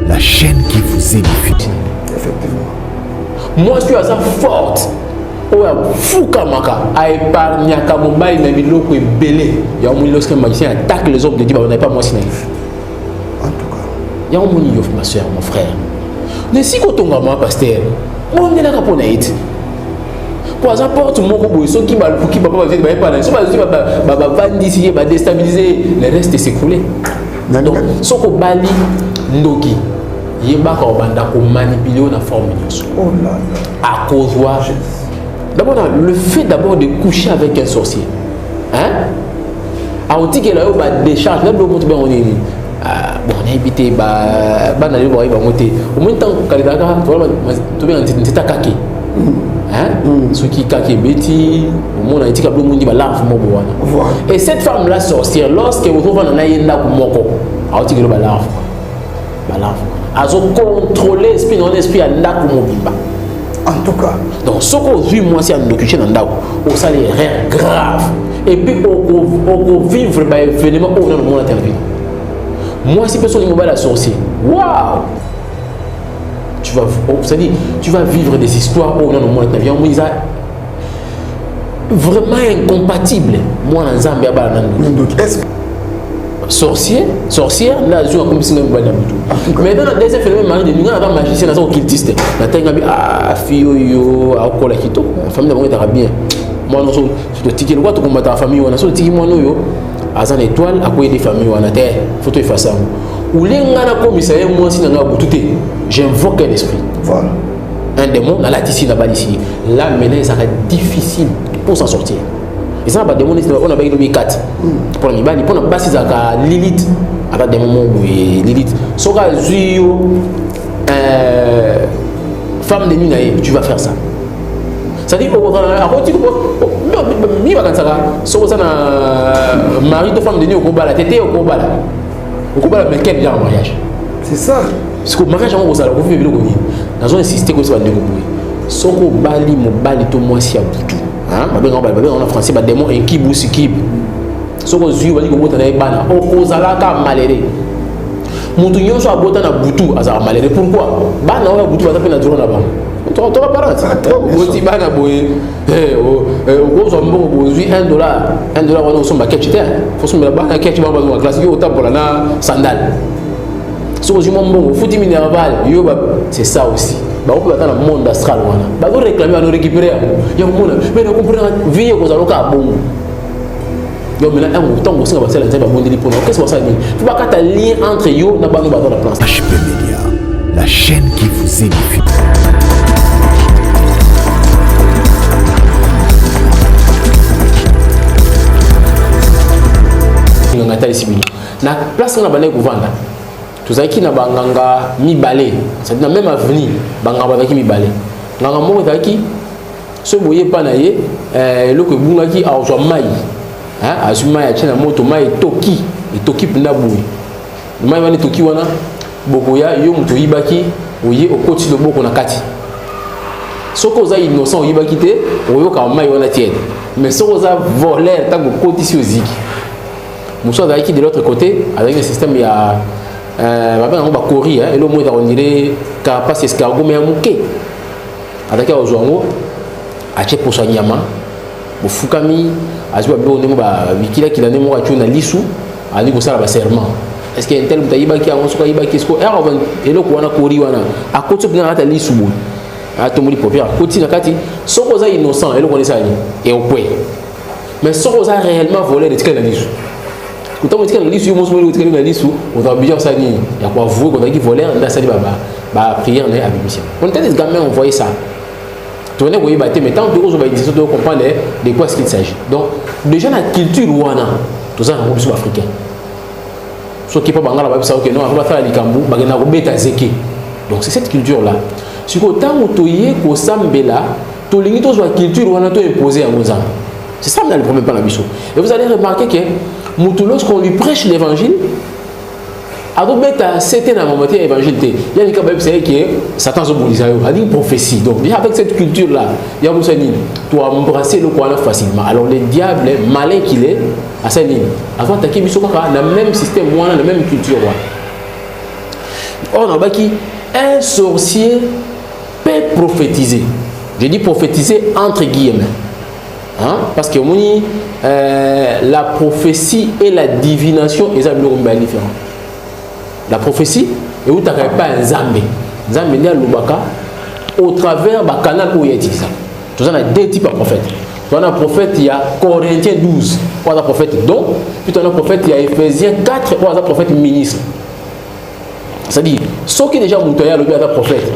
La chaîne qui vous édifie. Effectivement. Mwasi oyo aza forte, oyo afukamaka, aépargnaka mobali na biloko ebele. Yango moni, lorsque magicien attaque les hommes de Dieu, babanda epa mwasi na ye. En tout cas. Yango moni yo, ma soeur, mon frère, nesiki otongama, pasteur, bondelaka mpo na ye te, po aza porte moko boye. Soki baluki papa, bazwi, bayepa na ye, so bazwi, bavandisi ye, badéstabilise, le reste s'écroule. Donc soki obali ndoki, yebaka obanda komanipule yo na forme nyonso. Oh là là. Akozwa d'abord le fait d'abord de coucher avec un sorcier, hein, akotikela yo badécharge na biloko moto bengo nini. Bon, nayebi te, bana lelo bayebi bango te. Omoni, ntango kalekaka, tobenga nzeta kake, soki kake ebeti, omona etika biloko mingi, balarve moko wana. Et cette femme là sorcière, lorsque ozovanda na ye ndako moko, aotikela yo balarve, balarve wana azocontrôle esprit na wana, esprit ya ndako mobimba. En tout cas. Donc soki ozwi mwasi ya ndoki tie na ndako, osali erreur grave, et puis okovivre baévénement oyo nano mona te na vie. Mwasi mpe, soki mobali ya sorcier, wow, tu vas, c'est-à-dire tu vas vivre des histoires oyo nano mona te na vie. Yango eza vraiment incompatible mwana Nzambe abala na ndoki. Sorcier, sorcière nde azwi, akomisi ngai mobali na butu. Mais dans la deuxième phénomène, mari de nuit, nga naza magicien, naza occultiste, natangi bi ah, fille oyo akokola kitoko, famille na bango etaka bien. Mwana so totiki lokwa, tokombataka famille wana. So totiki mwana oyo aza na étoile, akoyede famille wana te, faut toefface yango. Olie ngai nakomisa ye mwasi na ngai butu te, j'invoque un esprit, voilà, un démon, nalatisi, nabalisi ye. Là maintenant ezalaka difficile pour s'en sortir. Eza na badémon neti oyo nabengi lobi kati mpona mibali, mpona basi ezalaka Lilith. Ata démon moko boye, Lilith, soki azwi yo femme de nuit na ye, tu vas faire ça. C'est-à-dire akoti mi bakanisaka soki oza na mari to femme de nuit, okobala te. Te, okobala, okobala, mais quel genre mariage? C'est ça. Parce que mariage yango kozala kovive biloko nini. Nazo insiste koyesa bandeko boye: soki obali mobali to mwasi ya butu, babengango, babengango na français badémon incube ou succube, soki ozwi, obali kobota na ye bana, okozalaka malheureux. Motu nyonso abota na butu azalaka malheureux. Pourquoi? Bana oyo ya butu baza mpe na droit na bango. Toka parent, oboti bana boye, okozwa mbongo, bozwi 1 dollar, 1 dollar wana osomba ketch te, fosombela bana ketch, bana bazonga classe, yo otambola na sandale. Soki ozwi mwa mbongo, ofuti minerval yo. C'est ça aussi, bango mpe baza na monde astral wana, bazoréclame, bano récupéré yango ya komona. Mais na comprendre vie ekozala oka bongo yo. Maintenant, ntango osenga basala Nzambe, babondeli mpona okesi, basala nini? Fo bakata lien entre yo na bano baza na place. HP Media, la chaîne qui vous édifie. Nganga atalisi bino na place nga na bandaki kovanda, tozalaki na banganga mibale, c'est na même avenue. Banganga bazalaki mibale. Nganga moko ezalaki, soki boye epa na ye, eloko ebungaki, azwa mai, azwi mai, atie na moto, mai etoki, etoki mpenza boye. Mai wana etoki wana, bokoya, yo moto oyibaki, oye, okoti loboko na kati. Soki oza innocent, oyibaki te, oyoka mai wana tiède. Mais soki oza voleur, ntango okotisi, oziki. Mosusu azalaki de l'autre côté, azalaki na système ya babenga yango bakori, eloko moko ezaka on dirait carapace escargot, mais ya moke. Azalaki akozwa yango, atie poso ya nyama, bofukami, azwi babiloko ndenge bikilakila nde moko, atie na lisu, azali kosala baserment: est ce que tel moto ayibaki yango? Soki ayibaki, siko eloko wana, kori wana, akoti mpenza na kati ya lisu boye, atomboli paupière, akoti na kati. Soki oza innocent, eloko wana esala nini? Eokwe. Mais soki oza réellement voleur, etikali na lisu. Ntango etikali na lisu, yo moso moko etikali na lisu, oza obligé osala nini? Ya koavouer kozalaki voleur. Nde asali baprière na ye, abimisi. On était des gamins, on voyait ça, toyende koyeba te. Mais tant tokozwa bainitiation, tocomprendre de quoi est-ce qu'il s'agit. Donc déjà na culture wana toza nango, biso baafricain, soki mpo bangala bayebisa oke non, basala likambo, bakenda kobeta zeke. Donc c'est cette culture là. Sikoyo ntango toye kosambela, tolingi tozwa culture wana, toimpose yango Nzambe. C'est ça le premier pas na biso. Et vous allez remarquer que motu, lorsqu'on lui prêche l'évangile, azobeta sete na mama te ya évangile te. Yani ka bayebisa ye ke Satan azobundisa yo, adi prophétie. Donc déjà avec cette culture là ya kosa nini, toembrasser eloko wana facilement. Alors le diable, malin qu'il est, asali nini? Azo attaquer biso kaka na même système wana, na même culture wana. Or nalobaki, un sorcier peut prophétiser. Je dis prophétiser entre guillemets, hein? Parce que omoni, la prophétie et la divination eza biloko mibale différent. La prophétie eutaka epai ya Nzambe. Nzambe nde alobaka au travers bacanal oyo etilisaka. Toza na deux types ya prophète. Toza na prophète ya Corinthiens 12 oyo aza prophète don, puis toza na prophète ya Éphésiens 4 oyo aza prophète ministre. C'est-à-dire, soki déjà moto aye alobi aza prophète,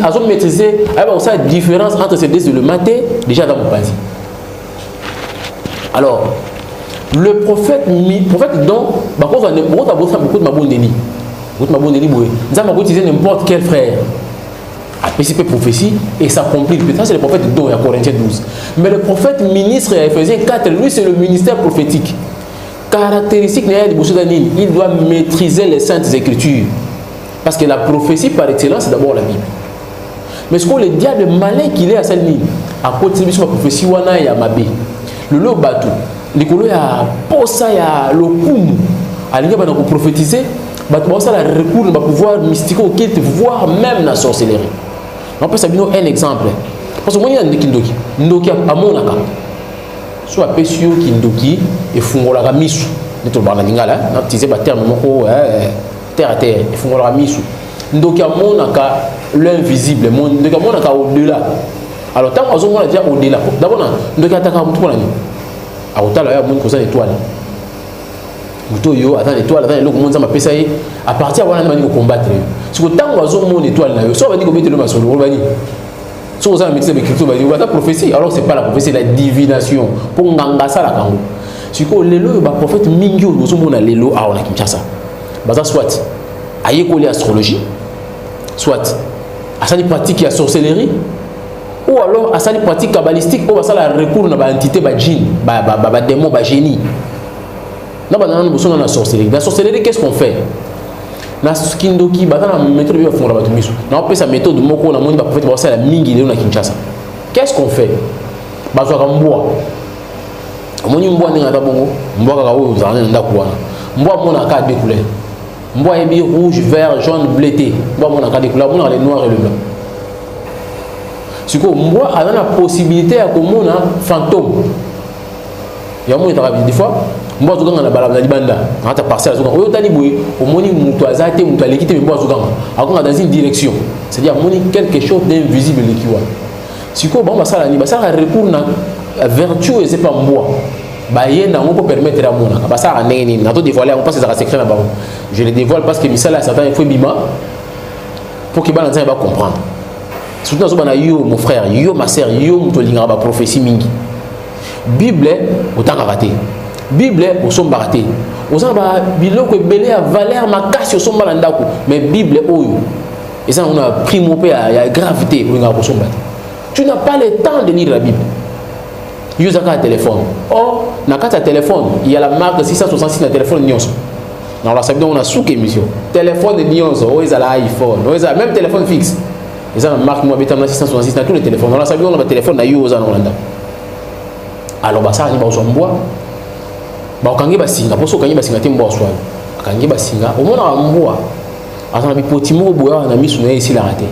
azo maîtriser, ayeba kosala différence entre ces deux éléments te, déjà aza mopanzi. Alors le prophète, prophète don, bakozwa bakozwa beaucoup de mabondeli, beaucoup de mabondeli boye. Nzambe akoutiliser n'importe quel frère, apesi mpe prophétie et s'accomplit. Ça, c'est le prophète don ya Corinthiens 12. Mais le prophète ministre ya Éphésiens 4, lui, c'est le ministère prophétique. Caractéristique na ye liboso eza nini? Il doit maîtriser les saintes écritures, parce que la prophétie par excellence, c'est d'abord la Bible. Mais ce que le diable malin qu'il est, asali nini? Akotisi biso baprophétie wana ya mabe. Lelo bato, likolo ya posa ya lokumu, alingi bana koprophétise. Bato baosala recours na bapouvoir mystique, occulte, voire même na sorcellerie. Napesa bino un exemple, parce que omoni na ndoki, ndoki amonaka. So apesi yo kindoki, efungolaka misu nde tolobaka na lingala. Nautiliser baterme moko terre à terre. Efungolaka misu. Ndoki amonaka l'invisible, ndoki amonaka au-delà. Alors ntango azomona déjà au-delà, d'abord na ndoki ataka motu mpona nini? Akotala yo, amoni koza na étoile. Moto oyo aza na étoile, aza na eloko mo Nzambe apesa ye. À partir ya wana nde bandi kocombattre yo. Siko ntango azomona étoile na yo, so bandi kobetela yo masolo, oloba nini? Soki oza na maîtrise ya baécriture, badi baza prophétie. Alors c'est pas la prophétie, c'est la divination, mpo nganga asalaka yango. Sikoyo lelo oyo, baprophète mingi oyo ozomona lelo awa na Kinshasa, baza soit ayekoli astrologie, soit asali pratique ya sorcellerie, ou alors asali pratique kabbalistique oyo basala recours na baentité, badjinn, badémon, bagénie. Na banda nano boso na sorcellerie. Na sorcellerie, qu'est-ce qu'on fait? Na kindoki, baza na méthode oyo bafungola bato miso. Naopesa méthode moko namoni baprophète basala mingi lelo na Kinshasa. Qu'est-ce qu'on fait? Bazwaka mbwa. Omoni mbwa ndenge ata bongo, mbwa kaka oyo ozala na ndako wana. Mbwa amonaka deux couleurs. Mbwa ayebi rouge, vert, jaune, bleu te. Mbwa amonaka deux couleurs, amonaka le noir et le blanc. Sikoyo mbwa aza na possibilité ya komona fantôme. Yango etaka des fois mbwa azokanga na balabala, na libanda, na kati ya parcelle, azokanga. Oyo otali boye, omoni moto aza te, moto aleki te, mais mbwa azokanga, akokanga dans une direction, c'est-à-dire amoni quelque chose d'invisible eleki wana. Sikoyo bango basala nini? Basalaka recours na vertu oyo eza pa mbwa. Bayenda yango mpo permettre amonaka. Basalaka ndenge nini? Nato dévoile yango parce ezalaka secret na bango. Je le dévoile parce que misala ya Satan, il faut ebima pour que bana Nzambe bacomprendre. Surtout nazoba na yo mon frère, yo ma sœur, yo moto olingaka baprophétie mingi. Bible otangaka te, Bible osombaka te. Oza na biloko ebele ya valeur makasi osomba na ndako, mais Bible oyo eza nango na prix moko mpe ya grave te, olingaka kosomba te. Tu n'as pas le temps de lire la Bible. Yo oza kaka téléphone. Or na kati ya téléphone, il y a la marque 666 na téléphone nyonso. Nakolakisa bino na suka émission. Téléphone nyonso oyo ezala iPhone, oyo ezala même téléphone fixe, eza na marque moko abetama na 666 na tous les téléphones. Nakolakisa bino na batelefone na yo oza nango na ndako. Alors basala nini? Bazwa mbwa, bakokangi basinga, mpo soki okangi basinga te, mbwa aswa yo. Akangi basinga, omonaka mbwa aza na bipoti moko boye awa na miso na ye, esilaka te.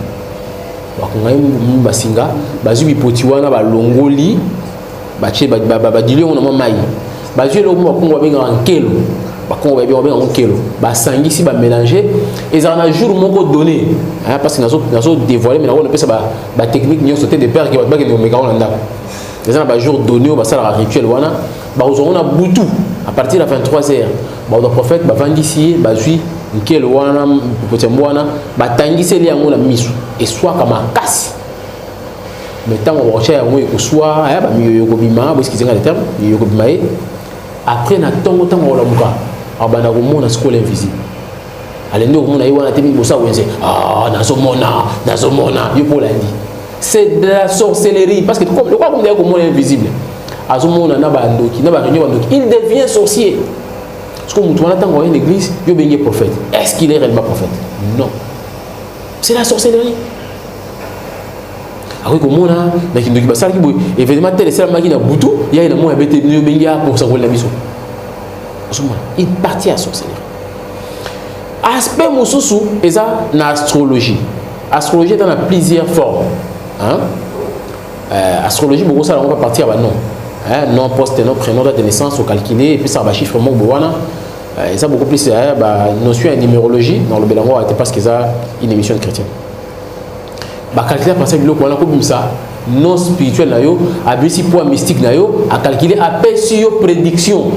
Bakangai basinga, bazwi bipoti wana, balongoli, batie, badili yango na mwa mai. Bazwi eloko moko bakongo babengaka nkelo, bakongo bayebi, babengaka nkelo. Basangisi, bamélange. Ezalaka na jour moko donné, parce que nazo dévoile, mais nango napesa batechnique nyonso te, de peur ke bato bakende komeka yango na ndako. Eza na bajour donné oyo basalaka rituel wana. Bakozwa ngo na butu à partir ya 23 heures. Bakozwa prophète, bavandisi ye, bazwi nkelo wana, poti ya mbwa wana, batangiseli yango na miso. Eswaka makasi, mais ntango bakotya yango, ekoswa, bamiyoyo ekobima. Boexcuser nga le terme, miyoyo ekobima ye. Après na ntongo, ntango akolamuka, akobanda komona sikoyo l'invisible. Alendi komona ye wana te mingi bosa wenze. Ah, nazomona, nazomona yo mpo olandi. C'est de la sorcellerie, parce que lokola comme komona invisible, azomona na bandoki, na baréunion bandoki, il devient sorcier. Parce que motu wana, ntango aye na église, yo obengi prophète. Est-ce qu'il est réellement prophète? Non, c'est la sorcellerie. Akoki komona na kindoki, basalaki boye, événement tel esalamaki na butu, yai na moi abete yo, obengi akosa kolela biso. Ozomona une partie ya sorcellerie. Aspect mosusu eza na astrologie. Astrologie eza na plusieurs formes, hein? Astrologie bokosala yango partir ya banom, hein? Nom, poste, nom, prénom, date de naissance, ocalcule, epesaka bachiffre moko boye wana. Eza beaucoup plus banotion ya numérologie. Nalobela yango te parce que eza une émission de chrétien. Bacalcule partir biloko wana, kobimisa nom spirituel na yo, abimisi poids mystique na yo, acalcule, apesi yo prédiction.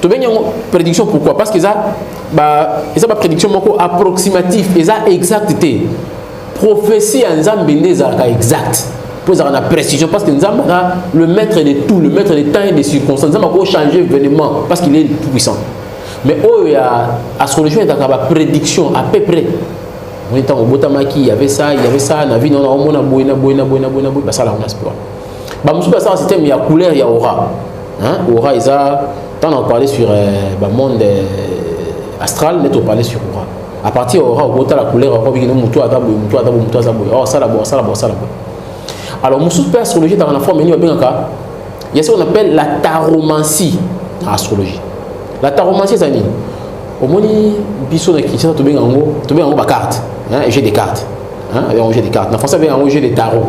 Tobengi yango prédiction pourquoi? Parce que eza baprédiction moko approximatif, eza exact te. Prophétie ya Nzambe nde ezalaka exact mpo ezalaka na précision, parce que Nzambe aza le maître de tout, le maître de temps et de circonstances. Nzambe akochanger événement parce qu'il est tout puissant. Mais oyo ya astrologie ezalaka baprédiction à peu près. Omoni, ntango obotamaki, il y avait ça, il y avait ça na vie na omona boye na boye na boye na boye na boye. Basala yango na sport. Bamosusu basala système ya couleur ya aura, hein? Aura eza, ntango na parler sur bamonde astral nde toparler sur aura. À partir ya aura, okotala couleur aura, obikino motu aza boye, motu aza boye, motu aza boye, osala boye, osala boye, osala boye. Alors mosusu mpe astrologie ezalaka na forme nini babengaka? Il y a ce qu'on appelle la taromancie na astrologie. La taromancie eza nini? Omoni, biso na Kinshasa tobenga yango bacarte, hein, jeu de cartes, hein, yango jeu de cartes. Na français babenga yango jeu de tarot.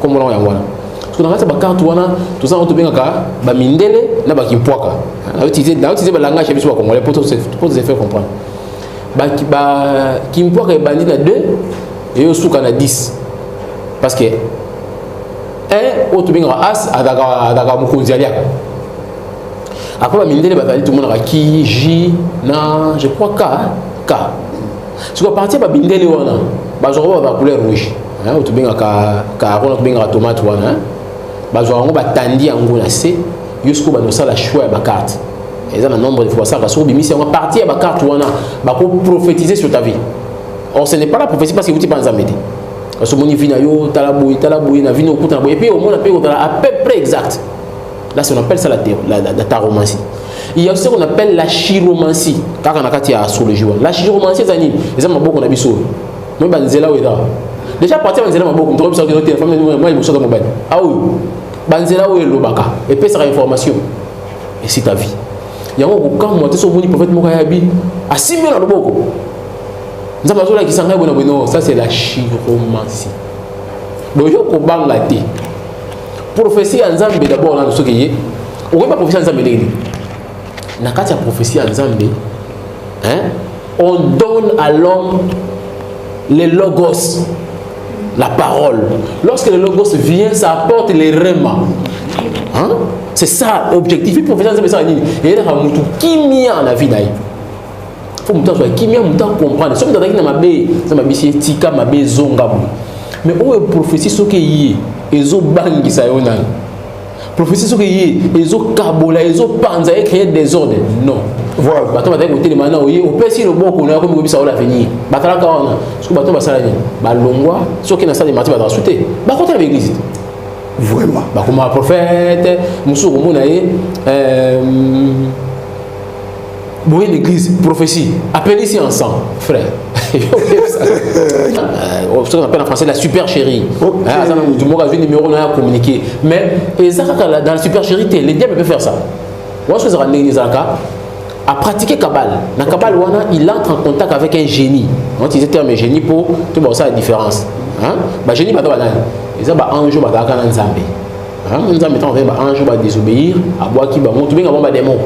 Komona yango wana, parce que na kati ya bacarte wana toza yango tobengaka bamindele na bakimpwaka. Nautiliser balangage ya biso bacongolais pour te faire comprendre. Bakimpwaka ebandi na 2, eyosuka na 10, parce que 1 oyo tobengaka as azalaka mokonzi, aliaka. Après bamindele bazali, tomonaka ki j na, je crois, k k. Siko à partir ya babindele wana, bazwaka oyo ba couleur rouge oyo tobengaka caro na tobengaka tomate wana. Bazwaka yango, batandi yango na se. Yo sikoyo banda osala choix ya bacarte. Eza na nombre de fois basalaka. Soki obimisi yango, partir ya bacarte wana, bakoprophétiser sur ta vie. Or ce n'est pas la prophétie, parce que euti pa Nzambe te. Parce omoni vie na yo, tala boye, tala boye na vie na okutana boye, et puis omona mpe kotala à peu près exact. Là, on appelle ça la taromancie. Il y a aussi ce qu'on appelle la chiromancie, kaka na kati ya astrologie wana. La chiromancie eza nini? Eza maboko na biso oyo moi, banzela oyo eza déjà partir ya banzela maboko. Moto oyebisaka te famille mwa liboso aza mobali aoyo, banzela oyo elobaka, epesaka information esi ta vie. Yango kokamwa te so omoni prophète moko ayabi, asimbi yo na loboko, Nzambe azolakisa ngai boye na boye. Non, ça c'est la chiromancie. Donc yo kobanga te. Prophétie ya Nzambe d'abord nano, soki ye okoyeba prophétie ya Nzambe ndenge nini? Na kati ya prophétie ya Nzambe, hein, on donne à l'homme le logos, la parole. Lorsque le logos vient, ça apporte les rema, hein? C'est ça objectif. Prophétie ya Nzambe esala nini? Eyelaka mutu kimia na vie na ye. Faut moto azwa kimia, moto acomprendre. Soki moto azalaki na mabe, Nzambe abisi ye tika mabe, ezonga boye. Mais oyo prophétie soki eye, ezobangisa yo nani? Prophétie soki eye, ezokabola, ezopanza, ecréer désordre, non? Voilà. Bato bazali kotelema na oye, opesi loboko na yakomi koyebisa yo l'avenir. Batalaka wana soki bato basala nini, balongwa. Soki na salle marti, bazala su te, bakota na baeglise te. Vraiment. Bakoma prophète mosusu, komona ye boye l'église, prophétie, appelez ici ensemble, frère. Ce qu'on appelle en français la supercherie. Aza na motu moko azwi numéro na ya communiquer, mais eza kaka dans la supercherie te. Le diable peut faire ça. Wana soki ezalaka ndenge nini? Ezalaka a pratiquer cabale. Na cabale wana, il entre en contact avec un génie. On utilise terme génie pour tout ça, la différence, hein? Ba génie baza banani? Eza ba ange oyo bazalaka na Nzambe. Nzambe ntango azali, ba ange oyo badésobéir, abwaki bango, tobenga bango badémon.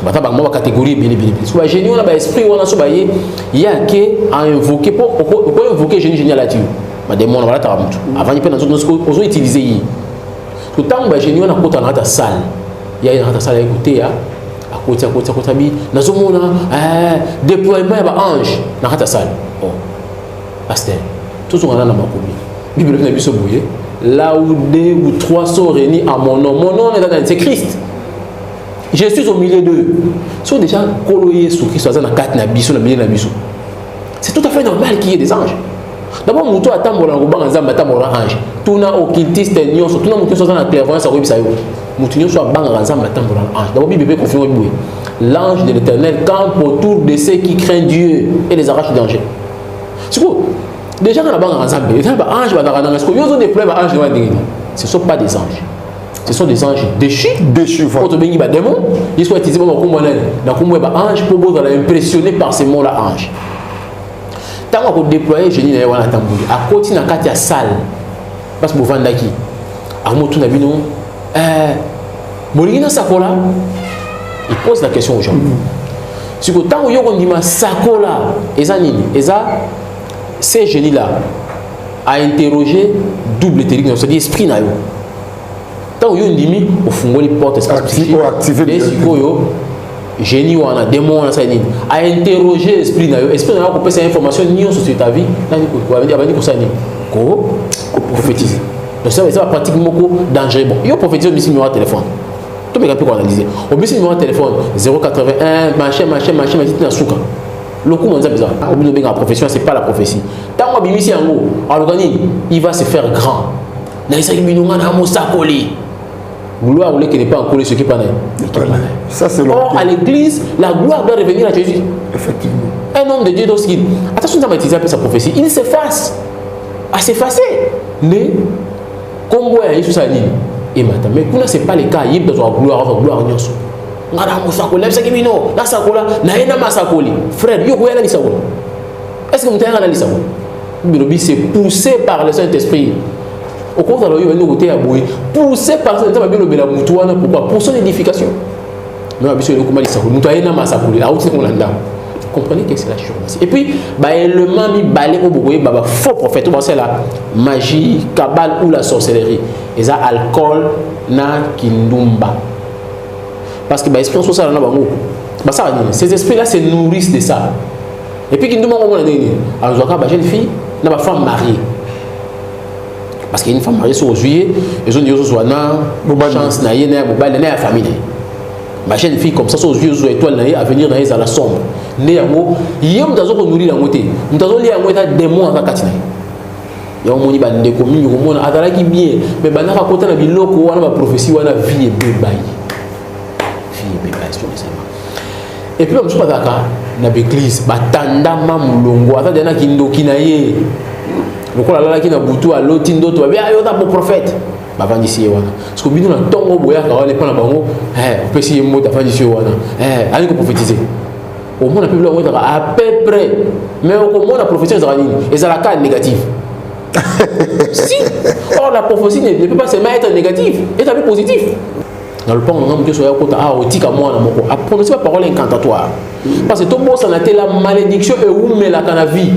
Baza bango bacatégorie ebele ebele ebele. So bagénie wana, baesprit wana, so baye, ye ake ainvoke mpo okoinvoke génie. Génie alati yo badémon wana, balataka motu avandi mpe na nzoto, soki ozoutilize ye. So ntango bagénie wana akota na kati ya salle, ye na kati ya salle aye koteya, akoti, akoti, akoti, abi nazomona déploiement ya baange na kati ya salle. Oh pasteur, tozongana na makomi. Bible na biso boye: là où deux ou trois sont réunis à mon nom, mon nom est, c'est Christ, je suis au milieu d'eux. So déjà Nkolo Yesu Kristo aza na kati na biso, na milieu na biso, c'est tout à fait normal qu'il y ait des anges. D'abord moto atambola na kobanga Nzambe atambola na ange. Tuna occultiste nyonso, tuna moto nyonso aza na clairvoyance, akoyebisa yo: moto nyonso abangaka Nzambe atambola na ange. D'abord Bible mpe confirme boye: l'ange de l'Éternel campe autour de ceux qui craignent Dieu et les arrache du danger. Sikoyo déjà nga nabangaka Nzambe, eza baange bazalaka nanga. Sikoyo yo ozodéploye baange wana ndenge nini? Ce sont pas des anges. Ce sont des anges déchus. Déchus, voilà. Oyo tobengi badémon. Yesu atizi bango bakombo nani? Na kombo ya baange, mpo bozala impressionné par ces mots là, ange. Ntango akodéploye génie na ye wana, atamboli, akoti na kati ya salle parce bovandaki, akomotuna bino: "Bolingi nasakola?" Il pose la question aux gens. Siko ntango yo kondima sakola, eza nini? Eza ces génie là a interrogé double éthérique, c'est-à-dire esprit na yo. Ntango yo ndimi, ofungoli porte espace psychique. Activé. Sikoyo génie wana, démon wana, asali nini? Ainterroger esprit na yo. Esprit na yo akopesa information nyonso sur ta vie. Nani abandi kosala nini? Koprophétise. Donc ça, eza bapratique moko dangereux. Bon, yo prophétise, obisi numéro ya téléphone, tomeka mpe koanalyse. Obisi numéro ya téléphone 081 machin machin machin machin, tina suka. Lokumu Nzambe eza obino obengaka prophétie, c'est pas la prophétie. Ntango abimisi yango, aluka nini? Il va se faire grand. Nayesaki bino, nga na mosakoli. Gloire olekele mpe ankolo soki epa na ye. Ça, c'est Or, à l'église, la gloire doit revenir à Jésus. Effectivement. Un homme de Dieu, lorsqu'il, attention, Nzambe utilisé sa prophétie, il s'efface, à s'effacer nde kombo ya Yesu sala nini? Emata. Mais kuna, c'est pas le cas. Ye azwaka gloire, azwa gloire nyonso. Nga na mosakoli, nayebisaki bino nasakola, naye na masakoli. Frère, yo koya na lisakola? Est ce que moto ayaka na lisakola? Bilobi, c'est poussé par le Saint-Esprit. Okozala oyo bandi koteya boye, poussé par Nzambe, abilobela motu wana. Pourquoi? Pour son édification. Mais biso elokoma lisakoli, moto aye na masakoli, auti nango na ndako. Comprenez que c'est la chirurgie. Et puis baélément mibale oyo bokoyeba bafaux prophète oyo basala magie, cabale ou la sorcellerie, eza alcool na kindumba. Parce que baesprit nyonso osala na bango, basala nini? Ces esprits là se nourrissent de ça. Et puis kindumba ngo, omona ndenge nini azwaka bajeune fille na bafemme mariée? Parce qu'une femme mariée, soki ozwi ye, ezondi ozozwa na chance na ye, na ya mobali, na ya famille na ye. Ba jeune fille comme ça, so ozwi, ozwa étoile na ye, avenir na ye ezala sombre. Nde yango ye moto azokonourrir yango te, moto azolia yango eza démon aza kati na ye. Yango moni bandeko mingi komona azalaki bien, mais bandaka kota na biloko wana, baprophétie wana, vie ebeba ye, vie ebeba ye seulement. Et puis bamosusu bazalaka na baeglise, batandama molongo, aza deya na kindoki na ye. Lokola alalaki na butu, aloti ndoto, babi: "Ayo oza bo prophète." Bavandisi ye wana. Parce que bino na ntongo boyaka wana epa na bango, opesi ye mbote, avandisi yo wana, alingi koprophétise. Omona mpe biloko ezalaka à peu près, mais okomona prophétie ezalaka nini? Ezalaka négative. Si or la prophétie ne peut pas seulement être négative, être peu positif. Na lopango na nga, moto nyonso oya kota awa, otika mwana moko aprononce baparole incantatoire. Parce que tobosana te, la malédiction ewumelaka na vie.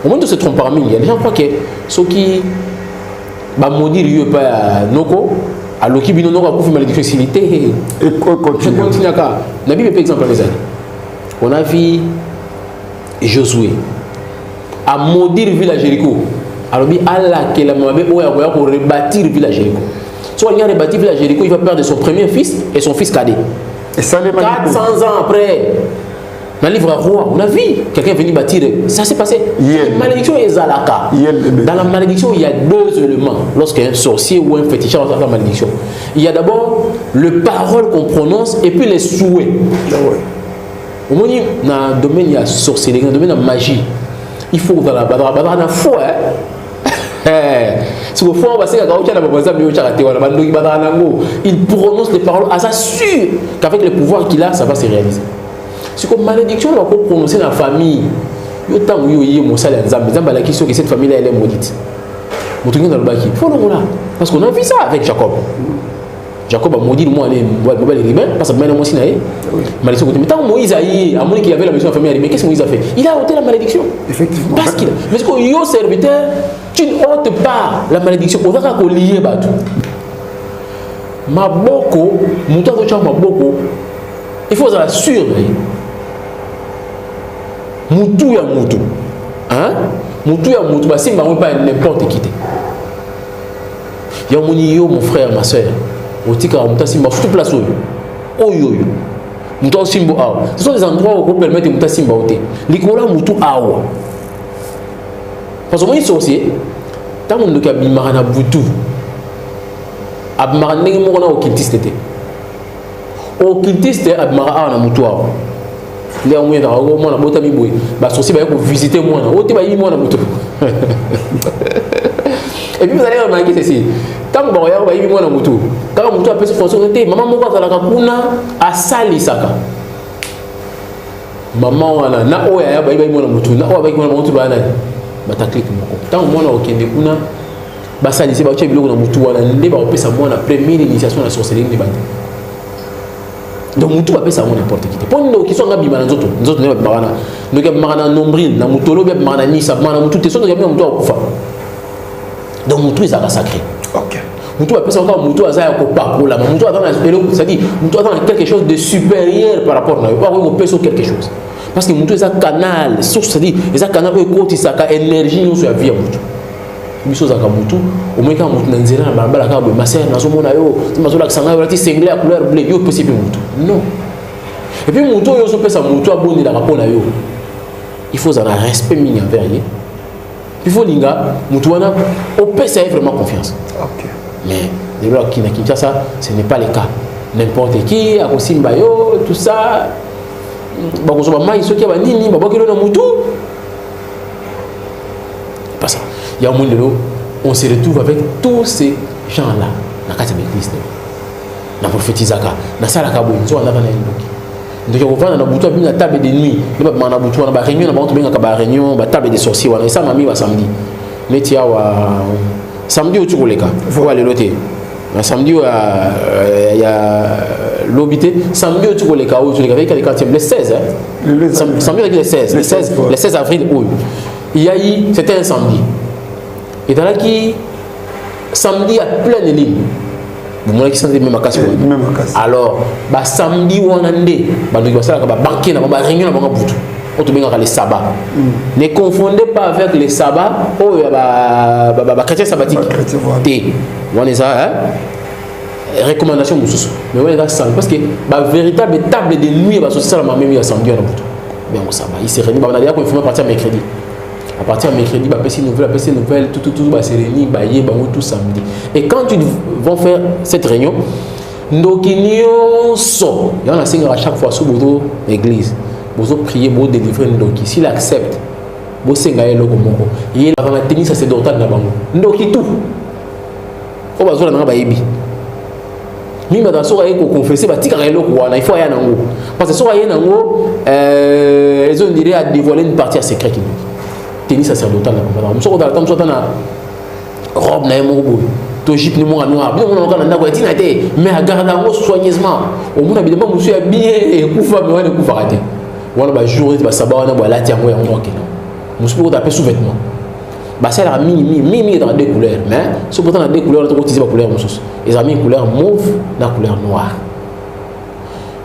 Omoni, tose trompaka mingi. Les gens croient que soki bamaudire yo epai ya noko, aloki bino, noko akufi, malédiction esili te. Continuaka na Bible. Mpe exemple ezali, on a vu Josué amaudire ville ya Jéricho. Alobi alakelama mabe oyo akoya korebâtir ville ya Jéricho. Soki alingi arebâtir ville ya Jéricho, il va perdre son premier fils et son fils cadet. 400 ans après, dans le livre Roi, on a vu quelqu'un venu bâtir, ça s'est passé. Yeah. Malédiction ezalaka. Yeah. Dans la malédiction, il y a deux éléments. Lorsqu'un sorcier ou un féticheur va faire la malédiction, il y a d'abord le parole qu'on prononce et puis les souhaits. Ah ouais. Au moins, dans le domaine il y a sorcellerie, dans le domaine de la magie, il faut que dans la dans la foi, hein. Siko foi basekaka otya na banzambe, otyaka te wana bandoki bazala nango. Il prononce les paroles, aza sûr qu'avec le pouvoir qu'il a, ça va se réaliser. Siko malédiction bakoprononce na famille yo, ntango yo ye mosali ya Nzambe, Nzambe alakisi soki cette famille là, elle est maudite, moto ngi nalobaki fo longola. Parce qu'on a vu ça avec Jacob. Jacob a maudit mwana mobali Ruben parce que mwana mwasi na ye, malédiction côté. Mais tant Moïse a eu amoni qu'il y avait la malédiction de la famille, mais qu'est-ce que Moïse a fait? Il a ôté la malédiction. Effectivement. Parce qu'il, mais ce que yo serviteur, tu ne ôtes pas la malédiction, ozaka kolier bato maboko. Moto azotya maboko, il faut ozala sûr na ye. Mutu ya mutu, hein? Mutu ya mutu, basimba yango epai n'importe qui te. Ya omoni yo, mon frère, ma soeur, otikaka moto asimba, surtout place oyo oyo oyo moto asimba awa. Ce sont des endroits oyo okopermettre moto asimba o te, likolo ya motu awa. Parce que omoni sorcier, ntango ndoki abimaka na butu, abimaka ndenge moko na occultiste te. Occultiste abimaka awa na motu awa, nde yango ezalaka mwana botami boye, basorcier baye kovisite mwana oyo te, bayibi mwana moto. Et puis vous allez remarquer ceci: ntango bakoyaka, bayibi mwana mutu, kaka mutu apesi fonction te. Mama moko azalaka kuna, asalisaka mama wana na oyo aya bayibi mwana mutu, na oyo abayiki mwana mutu, baya nani, bata clique moko. Ntango mwana okende kuna, basalisi, batia biloko na mutu wana, nde bakopesa mwana première initiation na sorcellerie. Nde bandi. Donc mutu bapesa yango n'importe qui te, mpo ndoki so anga bima na nzoto, nzoto nde babimaka na ndoki, abimaka na nombril, na mutolo, obi abimaka na nisa, abimaka na mutu te. So ndoki abima mutu, akokufa. Donc mutu ezalaka sacré. Mutu bapesa kaka mutu aza ya kopakolama, mutu aza na eloko, c'est-à-dire mutu aza na quelque chose de supérieur par rapport na yo, oyo akoki kopesa quelque chose, parce que mutu eza canal, source, c'est-à-dire eza canal oyo ekotisaka énergie nyonso ya vie ya mutu. Biso ozalaka mutu, omoi kaka mutu na nzela, na balabala kaka boye, maser nazomona yo, nazolakisa ngai, olati singlet ya couleur bleu, yo opesi mpe mutu non. Et puis mutu oyo ozopesa, mutu abondelaka mpo na yo, il faut ozala na respect mingi envers ye. Il faut linga mutu wana, opesa ye vraiment confiance. Mais lelo na Kinshasa, ce n'est pas le cas. N'importe qui akosimba yo, tout ça, bakozwa bamai soki ya banini, babwakeli na mutu. Pas ça. Il y a au moins lelo, on se retrouve avec tous ces gens là na kati ya baeglise. Na prophétisaka, nasalaka boye, nzo andaka na ye ndoki. Ndoki akovanda na butu, abimi na table de nuit, nde babimaka na butu wana, baréunion na bango, tobengaka baréunion, batable de sorcier wana, esalama mingi basamedi. Neti awa, samedi oti koleka, oyo lelo te, na samedi oyo ya lobi te, samedi oti koleka, oyo toleka ezalaki quantième, le 16, hein? Samedi ezalaki le 16, le 16, le 16 avril oyo. Il y a eu, c'était un samedi, ezalaki samedi ya pleine lune, bomonaki santé me makasi. Alors basamedi wana nde bandoki basalaka babanquet na bango, baréunion na bango butu, oyo tobengaka le sabbat. Ne confondez pas avec le sabbat oyo ya bachrétien sabbatique te. Wana eza recommandation mosusu, mais wana eza samedi, parce que bavéritable table de nuit ya basosi esalama même ya samedi wana butu bengo sabbat. Il se réunit, babanda koinforme à partir ya mercredi. À partir ya mercredi, bapesi nouvelle, bapesi nouvelle, tout tout tout, base réunir, baye bango tout samedi. Et quand ils vont faire cette réunion, ndoki nyonso yango nasengaka chaque fois, so bozo église, bozo prier, bodélivre ndoki, s'il accepte, bosenga ye eloko moko, ye na tenue sacerdotale na bango. Ndoki tout oyo bazola nanga bayebi mingi, bato soki aye koconfesse, batikaka eloko wana, il faut aya nango, parce que soki aye nango, ezondire adévoile une partie ya secret. Kindoki, tenue sacerdotale na bango, mosusu kozala ta mosusu ata na robe na ye moko boye, to jupe ni moko noir, bino mona moko na ndako ya ntina te, mais agarde yango soigneusement. Omona bilamba mosusu ya bien ekufa, mais wana ekufaka te. Wana bajour neti basaba wana bo alati yango, yango akenda. Mosusu mpe kota mpe sous-vêtement, basalaka mingi mingi mingi mingi, ezalaka deux couleurs, mais soki pota na deux couleurs, tokotisi bacouleur mosusu, ezala mingi couleur mauve na couleur noire.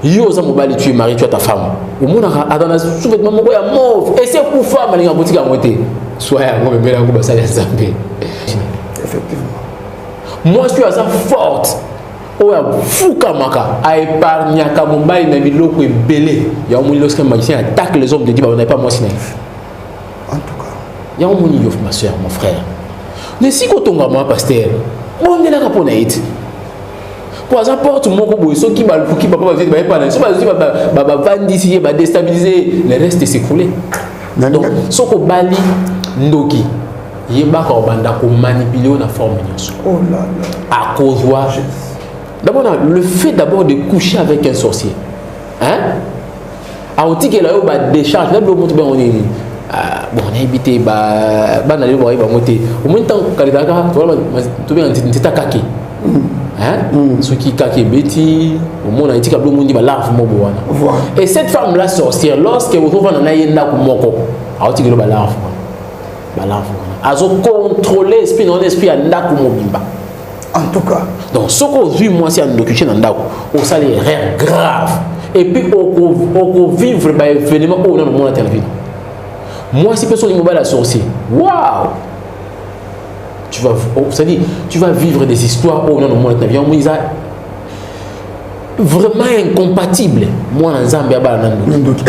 Yo oza mobali, tu es marié, tu as ta femme, omonaka aza na sous-vêtement moko ya mauve, esi ekufa, malinga kotika yango te, soit yango memela yango basali ya Nzambe. Effectivement. Mwasi oyo aza forte, oyo afukamaka, aépargnaka mobali na biloko ebele. Yango moni, lorsque magicien attaque les hommes de Dieu, babanda pa mwasi na ye. En tout cas. Yango moni, yo ma soeur, mon frère, nesika otongama, pasteur bondelaka mpo na ye te, po aza porte moko boye. Soki baluki papa, bazwi, bayepa na so, bazwi, bavandisi ye, badéstabilise, le reste s'écrouler. Donc soki obali ndoki, yebaka obanda komanipule yo na forme nyonso. Oh là là. Akozwa d'abord le fait d'abord de coucher avec un sorcier, hein, aotikela yo badécharge na biloko moto bengo nini. Bon, nayebi te, bana lelo bayebi bango te. Omoni, ntango kala ezalaka tobenga nzeta kake, soki kake ebeti, omona etika biloko mondi, balarve moko wana. Et cette femme là sorcière, lorsque ozovanda na ye ndako moko, aotikela balarve wana, balarve wana azocontrôle esprit na wana, esprit ya ndako mobimba. En tout cas. Donc soki ozwi mwasi ya ndoki tie na ndako, osali erreur grave, et puis okovivre baévénement oyo nano omona te na vie. Mwasi mpe soki mobali ya sorcier, wow, tu vas, c'est-à-dire tu vas vivre des histoires oyo nano omona te na vie. Yango eza vraiment incompatible mwana Nzambe abala na ndoki.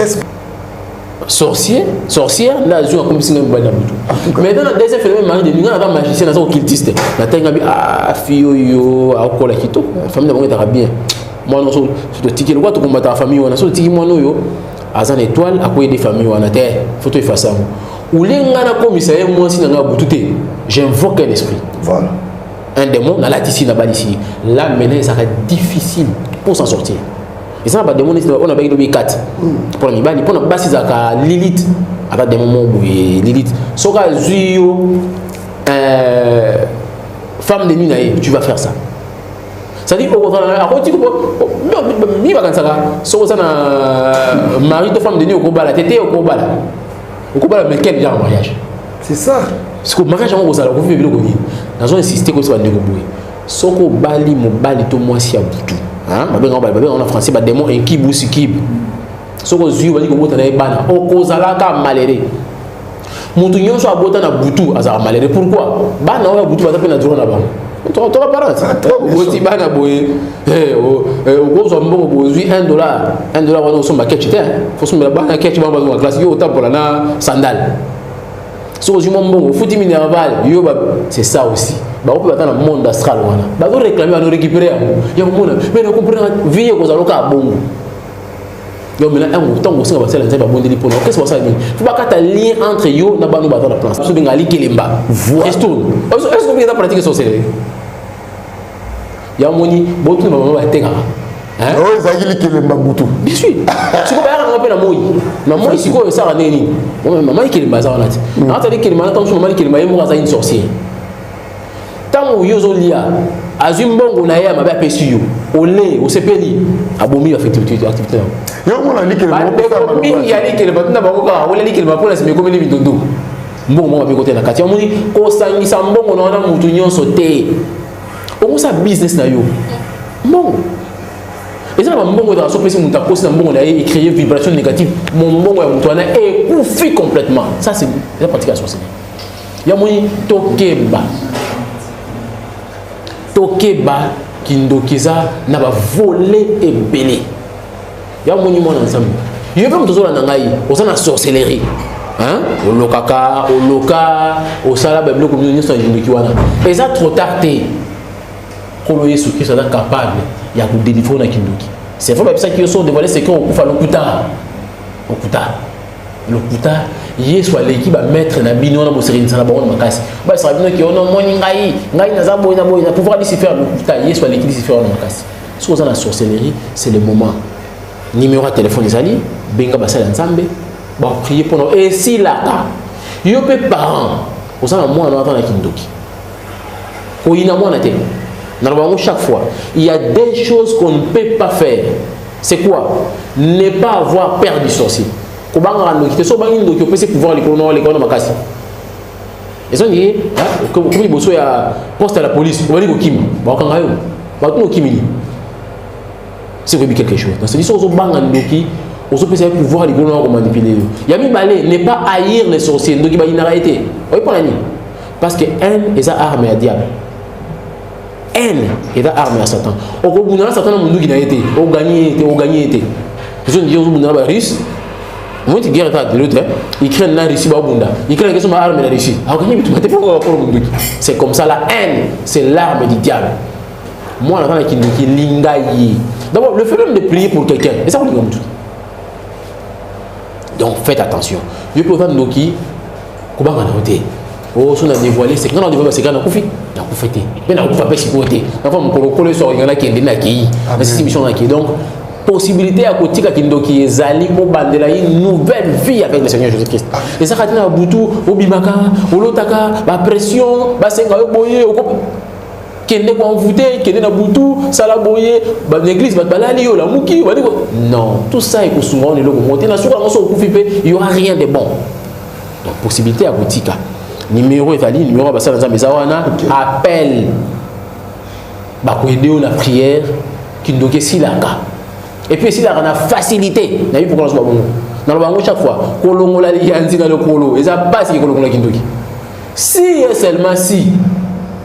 Sorcier, sorcière nde azwi, akomisi ngai mobali na butu. Maintenant, na deuxième phénomène, mari de nuit, ngai naza magicien, naza occultiste, natangi bi ah, fille oyo akokola kitoko, famille na bango ezalaka bien, mwana so totiki lokwa, tokombataka famille wana. So totiki mwana oyo aza na étoile, akoyede famille wana te, faut toefface yango. Olie ngai nakomisa ye mwasi na ngai ya butu te, j'invoque un esprit. Voilà. Un démon nalatisi, nabalisi ye. Là maintenant, ezalaka difficile pour s'en sortir. Eza na badémon neti oyo nabengi lobi 4 mpona mibali, mpona basi ezalaka Lilith. Ata démon moko boye, Lilith, soki azwi yo femme de nuit na ye, tu vas faire ça. C'est-à-dire okozala akoti mi bakanisaka soki oza na mari to femme de nuit, okobala te. Te, okobala, okobala, mais quel genre de mariage? C'est ça. Parce que mariage yango kozala kovive biloko nini? Nazo insiste koyebisa bandeko boye: soki obali mobali to mwasi ya butu, babengaka, babengaka na français badémon incube ou succube, soki ozwi, obali kobota na ye bana, okozalaka malheureux. Moto nyonso abota na butu azalaka malheureux. Pourquoi? Bana oyo ya butu baza mpe na droit na bango. Toka parent, oboti bana boye, okozwa mbongo boye, ozwi 1 dollar, 1 dollar wana osomba ketch te, fosombela bana ketch, bango bazonga classe, yo otambola na sandale. Soki ozwi mwa mbongo, ofuti minerval yo. C'est ça aussi, bango mpe baza na monde astral wana, bazoréclame, bazorécupéré yango ya komona. Mais na comprendre vie ekozala oka bongo yo. Maintenant, ntango osenga basala Nzambe, babondeli mpona okesi, basala nini? Fo bakata lien entre yo na bano baza na place. So benga likelemba ristourne. Est ce que eza pratique sorcellerie ya moni? Botuna bamama batekaka. Oyo ezalaki likelemba butu. Bien sûr. Sikoyo bayaka nango mpe na moi, na moi. Sikoyo esalaka ndenge nini? Mama likelemba aza wana te, nakata likelemba na ntango mosusu. Mama likelemba ye moko aza une sorcière. Ntango yo ozolia, azwi mbongo na ye ya mabe, apesi yo, ole osepeli, abomi activité yango. Yo mona likelemba. Bandeko mingi ya likelemba, tuna bango kaka olia likelemba mpona nsima ekomeli mindondo, mbongo moko mabe kote na kati. Yamoni kosangisa mbongo na wana mutu nyonso te. Okosala business na yo, mbongo eza na bambongo ezala. So opesi moto, akosi na mbongo na ye, ecréer vibration négative, mo mbongo ya moto wana ekufi complètement. Ça, c'est eza pratique ya sorcellerie. Yamoni, tokeba, tokeba. Kindoki eza na bavolet ebele. Ya moni, mwana Nzambe, yo mpe moto ozolanda ngai, oza na sorcellerie, olokaka, oloka, osala babiloko nyonso na kindoki wana, eza trop tard te. Nkolo Yesu Kristo aza capable ya kodélivre na kindoki. C'est vrai, babisaki yo so odévoile secret, okufa. Lokuta, lokuta, lokuta. Yesu aleki bamaître na bino wana boserenisa na bango na makasi. Basaka bino ke ono omoni ngai, ngai naza boye na boye na pouvoir Lucifer. Lokuta. Yesu aleki Lucifer wana makasi. Soki oza na sorcellerie, c'est le moment. Numéro ya telefone ezali, benga basali ya Nzambe, baprie mpona esilaka. Yo mpe parent, oza na mwana aza na kindoki, koyina mwana te. Naloba yango chaque fois: il y a des choses qu'on ne peut pas faire. C'est quoi? Ne pas avoir peur du sorcier. Kobangaka ndoki te. So obangi ndoki, opesi pouvoir likolo na oleka wana makasi. Ezongi okomi liboso ya poste ya la police, obali kokima, bakokanga yo, batuna okimili, c'est koyebi quelque chose. Donc c'est soki ozobanga ndoki, ozopesa ye pouvoir likolo na komanipule yo. Ya mibale, ne pas haïr les sorciers. Ndoki bayinaka ye te. Oyi mpona nini? Parce que haine eza arme ya diable, haine eza arme ya Satan. Okobunda na Satan na munduki na ye te, oganye ye te, oganye ye te. Ozongi ozobunda na barusse, omoni guerre kaka de l'autre, Ukraine na Russie, babunda, Ukraine ekesoma arme na Russie, akoganye bitumba te mpo bakolo munduki. C'est comme ça, la haine, c'est l'arme du diable. Mwana aza na kindoki, linga ye. D'abord, le fait même de prier pour quelqu'un, eza kolinga motu. Donc faites attention. Yo mpe oza ndoki, kobanga na yo te. O so na dévoilé secret, na dévoilé secret, nakufi, nakufa te, mpe nakufa mpe sikoyo te, nakufa mokolo kolo Yesu akolinga nakende, nakei, nasisi mission, nakei. Donc possibilité ya kotika kindoki ezali, kobandela une nouvelle vie avec le Seigneur Jésus Christ. Ezaka te na butu obimaka, olotaka bapression, basenga yo boye, kende koenvoûte, kende na butu, sala boye baéglise, bato balali, yo olamuki. Non, tout ça ekosunga wana eloko moko te. Na suka yango, so okufi mpe, il y aura rien de bon. Donc possibilité ya kotika, numéro ezali, numéro ya basala Nzambe eza wana. Appel, bakoaider yo na prière. Kindoki esilaka, et puis esilaka na facilité. Nayebi pourquoi nazoba bongo, naloba yango chaque fois: kolongola liyanzi na lokolo eza pasi, kolongola kindoki. Si et seulement si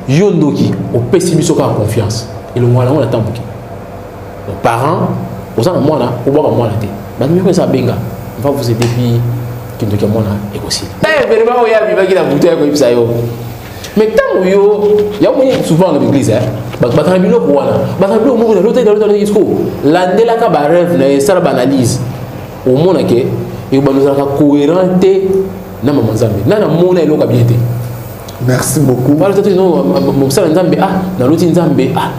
yo ndoki opesi biso kaka confiance, elongola yango na tambuki. Donc parent, oza na mwana, obwaka mwana te. Banimero eza, benga, on va vous aider, puis kindoki ya mwana ekosila. Événement oyo abimaki na butu ya koyebisa yo. Mais ntango yo yamoni, souvent na l'église, bato batanga biloko wana, batanga biloko moko, nalota, nalota, siko landelaka barêve na ye, esala baanalyse, omona ke Ekobanda ozalaka cohérent te na mama Nzambe. Na namona eloko ya bien te. Merci beaucoup. Voilà, tatu no mosala Nzambe, ah, naloti Nzambe, ah,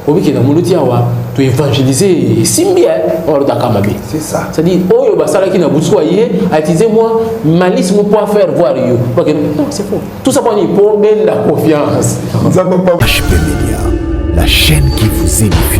obiki na moloti awa to évangéliser esimbi, eh, oyo alotaka mabe. C'est ça. C'est-à-dire oyo basalaki na butu, ye a utilisé moi malice mo pour faire voir yo. Parce que non, c'est faux. Tout ça pour nini? Pour benda confiance. Nzambe HP Media, la chaîne qui vous édifie.